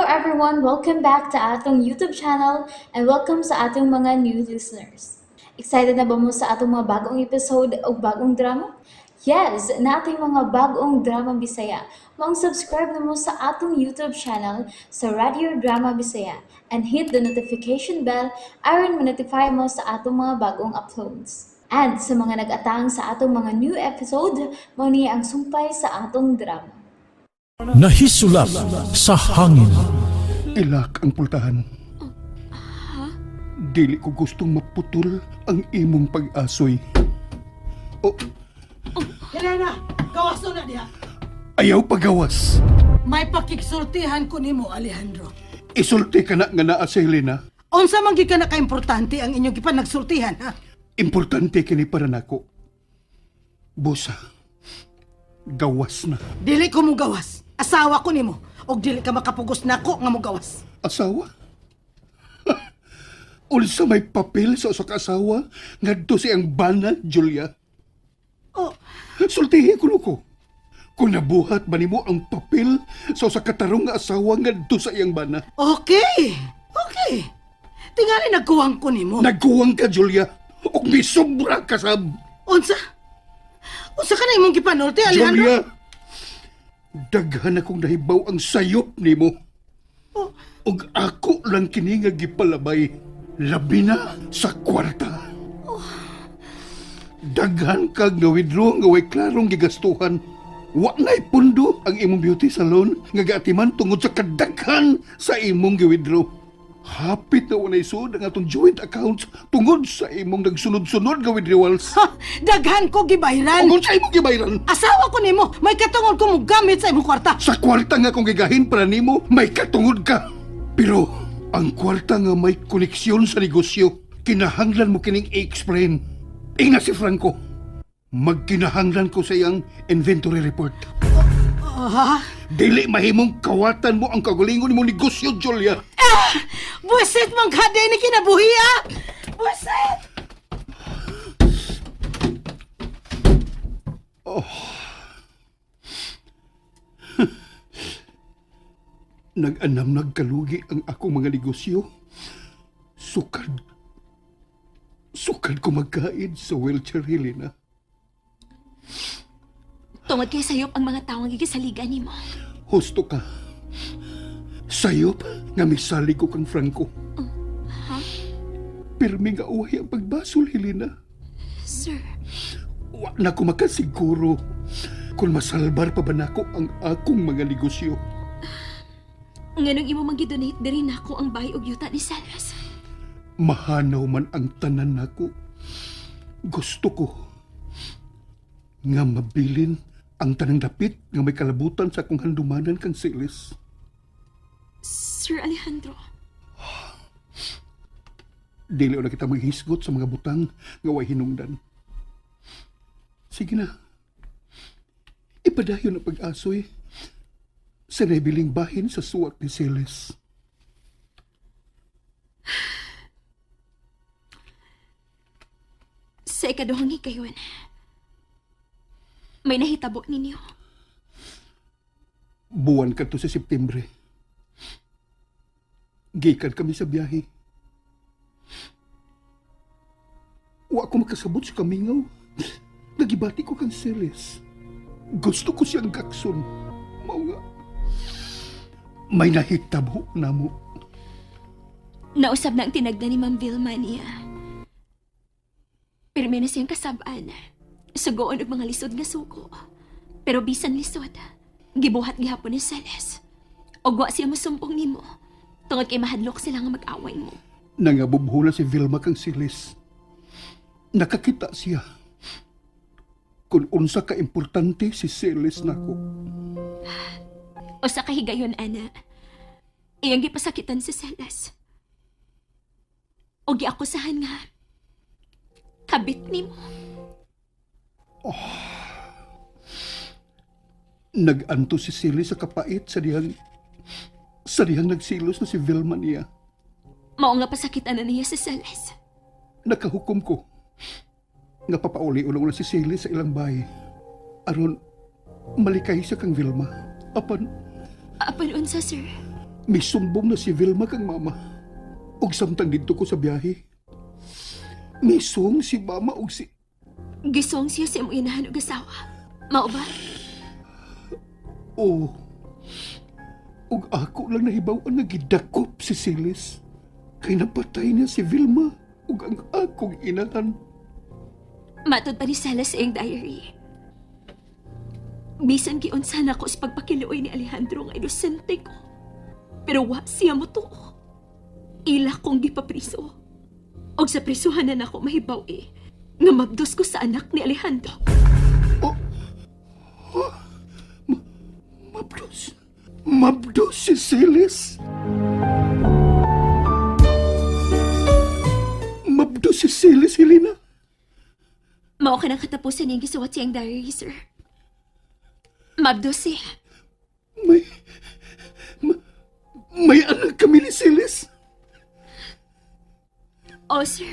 everyone! Welcome back to atong YouTube channel and welcome sa atong mga new listeners. Excited na ba mo sa atong mga bagong episode o bagong drama? Yes, naa tay mga bagong drama Bisaya. Maong subscribe na mo sa atong YouTube channel sa Radio Drama Bisaya and hit the notification bell aron ma-notify mo sa atong mga bagong uploads. And sa mga nag-atang sa atong mga new episode, mao ni ang sumpay sa atong drama. Nahisulap sa hangin. I-lock ang pultahan. Dili ko gustong maputol ang imong pag-asoy. Oh, Helena, gawas na diha. Ayaw pagawas. May pakigsultihan ko nimo, Alejandro. Isulti ka na nga naa si Helena. Unsa man gyud ka na kaimportante ang inyong gipanagsultihan, ha? Importante kini para nako. Busa, gawas na. Dili ko mo gawas. Asawa ko nimo og dili ka makapugos nako nga mo gawas. Asawa? Unsa may papel sa usa ka asawa ngadto sa iyang bana, Julia? Oh, Sultihi ko ko. Kung nabuhat ba nimo ang papel sa usa ka tarong nga asawa ngadto sa iyang bana? Okay. Okay. Tingali nagkuwang ko nimo. Nagkuwang ka, Julia. Ug misobra ka sab. Unsa? Unsa ka na imong gipanulti, Alejandro? Julia, daghan akong nahibaw ang sayop nimo. Oh, Ug ako lang kini nga gipalabay. Labi na sa kwarta. Daghan kag nga withdraw nga way klarong gigastuhan. Wa na'y pundo ang imong beauty salon nga gaatiman tungod sa kadaghan sa imong giwithdraw. Hapit na wa na'y sud ang atong joint accounts tungod sa imong nagsunod-sunod nga withdrawals. Ha, daghan ko gibayran. Tungod sa imong gibayran. Asawa ko nimo, may katungod ko mo gamit sa imong kwarta. Sa kwarta nga kong gigahin para nimo, may katungod ka. Pero ang kwarta nga may koneksyon sa negosyo, kinahanglan mo kining i-explain. Ingna si Franco. Magkinahanglan ko sa iyang inventory report. Ah, Dili mahimong kawatan mo ang kagalingon mo negosyo, Julia. Ah! Buset man ka ni kinabuhi ah! Buset! Oh. Nag-anam nagkalugi ang akong mga negosyo. Sukad. Sukad ko magkaid sa wheelchair, Helena. Tungod kay sayop ang mga tawang gigisaligan nimo. Husto ka. Sayop nga misalig ko kang Franco. Pirmi nga uhay ang pagbasol, Helena. Sir, Wa na ko makasiguro kung masalbar pa ba nako ang akong mga negosyo. Nganong imo man gidonate diri nako ang bahay ug yuta ni Salas? Mahanaw man ang tanan nako. Gusto ko nga mabilin ang tanang dapit nga may kalabutan sa akong handumanan kang Silis. Sir Alejandro, Dili na kita maghisgot sa mga butang nga way hinungdan. Sige na. Ipadayon ang pag-asoy sa naibiling bahin sa suwat ni Celes. Sa ikaduhang higayon, may nahitabo ninyo. Buwan ka to sa Septembre. Gikan kami sa biyahe. Wa ko makasabot sa kamingaw. Nagibati ko kang Celes. Gusto ko siyang gakson. Mao nga. May nahitabo na mo. Nausab na ang tinagda ni Ma'am Vilma niya. Pirmi na siyang kasab-an. Sugoon og mga lisod nga suko. Pero bisan lisod, gibuhat gihapon ni Celes. Og wa siya masumpong nimo. Tungod kay mahadlok sila nga mag-away mo. Nangabubho na si Vilma kang Celes. Nakakita siya kung unsa ka importante si Celes nako. O sa kahigayon, ana, iyang gipasakitan si Celes. O giakusahan nga, kabit nimo. Nag-anto si Celes sa kapait sa dihang nagsilos na si Vilma niya. Mao nga pasakitan na niya si Celes. Nakahukom ko nga papauli-ulo na si Celes sa ilang bahay. Aron malikay siya kang Vilma. Apan Apan unsa, sir? Misumbong na si Vilma kang mama. Og samtang didto ko sa biyahe. Misong si mama og si... Gisong siya sa imong inahan og asawa. Mao ba? Oh. Og ako lang nahibaw-an nga gidakop si Silis. Kay napatay niya si Vilma ug ang akong inahan. Matod pa ni Sela sa iyang diary. Bisan giunsa na ko sa pagpakiluoy ni Alejandro nga inosente ko. Pero wa siya motuo. Ila kong gipapriso. Og sa prisuhan na nako mahibaw eh, nga mabdos ko sa anak ni Alejandro. Oh. Oh. Mabdos. Mabdos si Silis. Mabdos si Silis, Helena. Mao ka nang katapusan niyang gisuwat siyang diary, sir. Mabdos siya. May... may anak kami ni Silis. Oh, sir.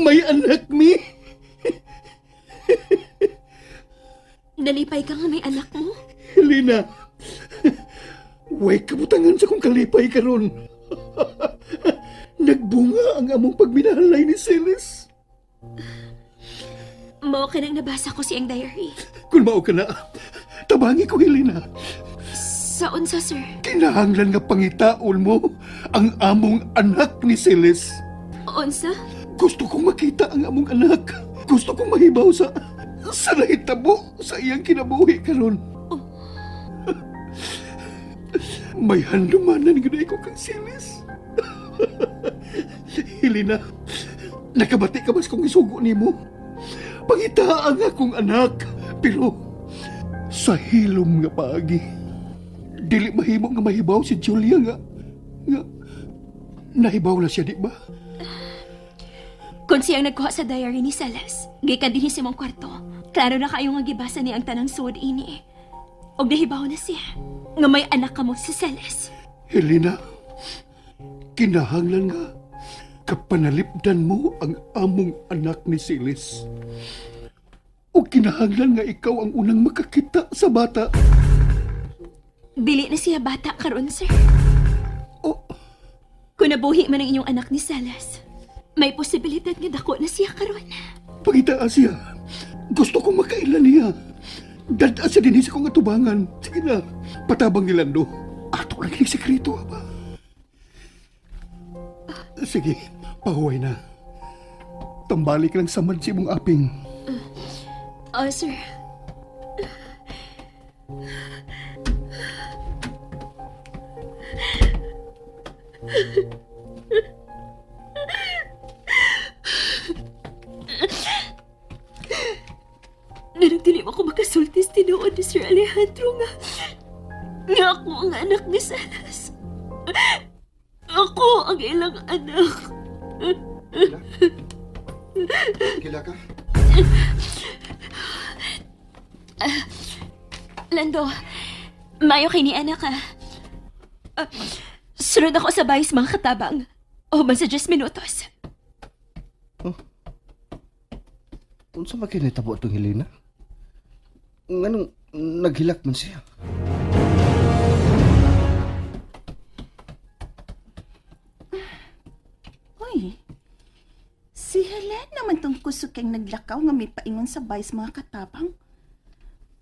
May anak mi. Nalipay ka nga may anak mo. Helena, way kabutangan sa kong kalipay karon. Nagbunga ang among pagminahalay ni Silis. Mao ka nang nabasa ko siyang diary. Kung mao ka na, tabangi ko, Helena. Sa unsa, sir? Kinahanglan nga pangitaon mo ang among anak ni Silis. Unsa? Gusto kong makita ang among anak. Gusto kong mahibaw sa nahitabo sa iyang kinabuhi karon. May handumanan gud ko kang Silis. Helena, nakabati ka ba sa kong isugo nimo? Pangita ang akong anak, pero sa hilom nga paagi. Dili mahimo nga mahibaw si Julia nga nahibaw na siya, di ba? Kung siyang nagkuha sa diary ni Salas, gikan dinhi sa imong kwarto. Klaro na kayo nga gibasa ni ang tanang suod ini. Og nahibaw na siya nga may anak kamo si Salas. Helena, kinahanglan nga kapanalipdan mo ang among anak ni Silis. O kinahanglan nga ikaw ang unang makakita sa bata. Dili na siya bata karon, sir. O, Kung nabuhi man ang inyong anak ni Salas, may posibilidad nga dako na siya karon. pangita siya. Gusto kong makaila niya. Dada siya din sa kong atubangan. Sige na, patabang ni Lando. Ato lang ni sekreto, aba. Sige, pahuway na. Tambalik lang samad si imong aping. Oh, sir. Nanong dili mo ako makasultis tinuod ni Sir Alejandro nga ako ang anak ni Salas. Ako ang ilang anak. Kila ka? Lando, mayo kay ni anak ah. Ah, sunod ako sa bayis mga katabang. O man sa 10 minutos. Unsa man kay nahitabo atong Helena? Nganong naghilak man siya? Uy, si Helen naman tong kusog kang naglakaw nga may paingon sa bayis mga katabang.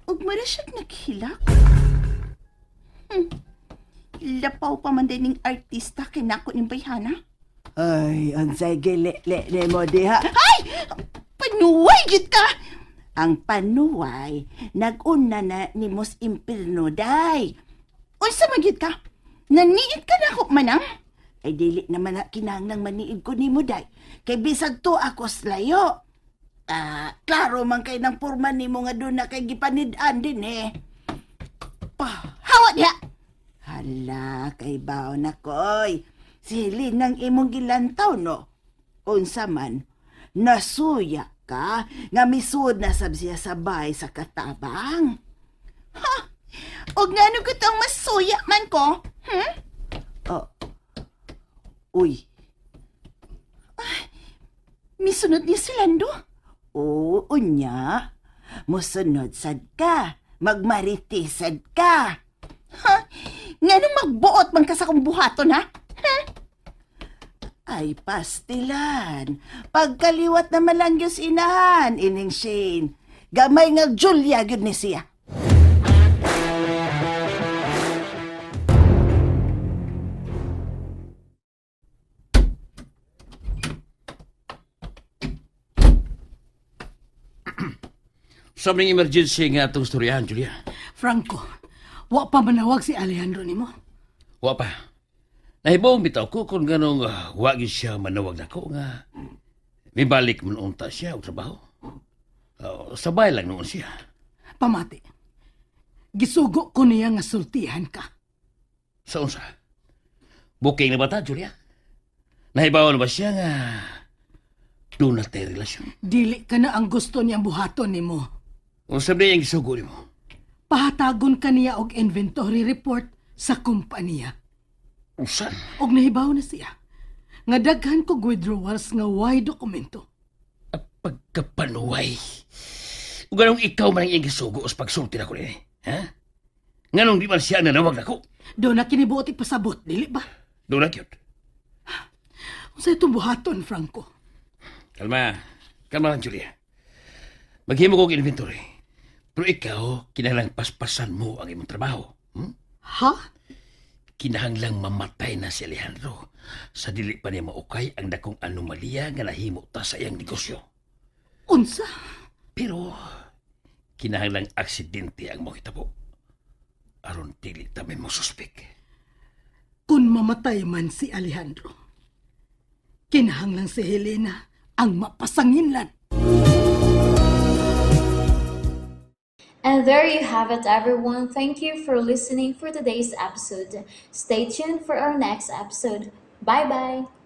Ug mura siya'g naghilak. Lapaw pa man din ning artista kay nako ning bayhana. Ay, unsay gili-li mo diha. Ay! Panuway gyud ka! Ang panuway, nag-una na ni Mos Impirno, day. Unsa man gyud ka? Naniid ka nako manang? Ay, dili naman na kinahanglang maniid ko nimo, day. Kay bisag to ako slayo. Ah, klaro man kay ng porma nimo nga doon na kay gipanid-an din eh. Pa, hawa diha! Hala, kay baon ako'y. Sili ng imong gilantaw, no? Unsa man, nasuya ka nga misud na sab siya sabay sa katabang. Og ngano ko tong masuya man ko? Hmm? Oh. Uy, Misunod niya si Lando. oo, unya. Musunod sad ka. Magmaritisan ka. Ha? Nganong magbuot man ka sa kong buhaton, ha? Ha? Ay, pastilan. Pagkaliwat na malangyos inahan, ining Shane. Gamay nga Julia gyud ni siya. Sa aming emergency nga atong storyahan, Julia. Franco, wa pa manawag si Alejandro nimo. Wa pa. Nahibong bitaw ko kung ganong wa gyud siya manawag nako nga mibalik man unta siya og trabaho. Oh, sabay lang noon siya. Pamati. Gisugo ko niya nga sultihan ka. Sa unsa? Booking na ba ta, Julia? Nahibaw na ba siya nga doon na tayo relasyon? Dili ka na ang gusto niyang buhaton nimo. Unsa ba ang gisugo nimo? Pahatagon ka niya og inventory report sa kumpanya. Usan? Og nahibaw na siya nga daghan kog withdrawals nga way dokumento. Pagkapanuway. Ug ganong ikaw man ang iyang gisugo sa pagsulti nako nini. Ha? Nganong di man siya nanawag nako? Doon na kinibuot ipasabot, dili ba? Doon na gyud. Unsa itong buhaton, Franco? Kalma. Kalma lang, Julia. Maghimo kog inventory. Pero ikaw, kinahanglang paspasan mo ang imong trabaho. Ha? Kinahanglang mamatay na si Alejandro sa dili pa niya maukay ang dakong anomalya nga nahimo ta sa iyang negosyo. Unsa? Pero, kinahanglang aksidente ang mahitabo. Aron dili ta may mosuspek. Kung mamatay man si Alejandro, kinahanglang si Helena ang mapasanginlan. And there you have it, everyone. Thank you for listening for today's episode. Stay tuned for our next episode. Bye bye.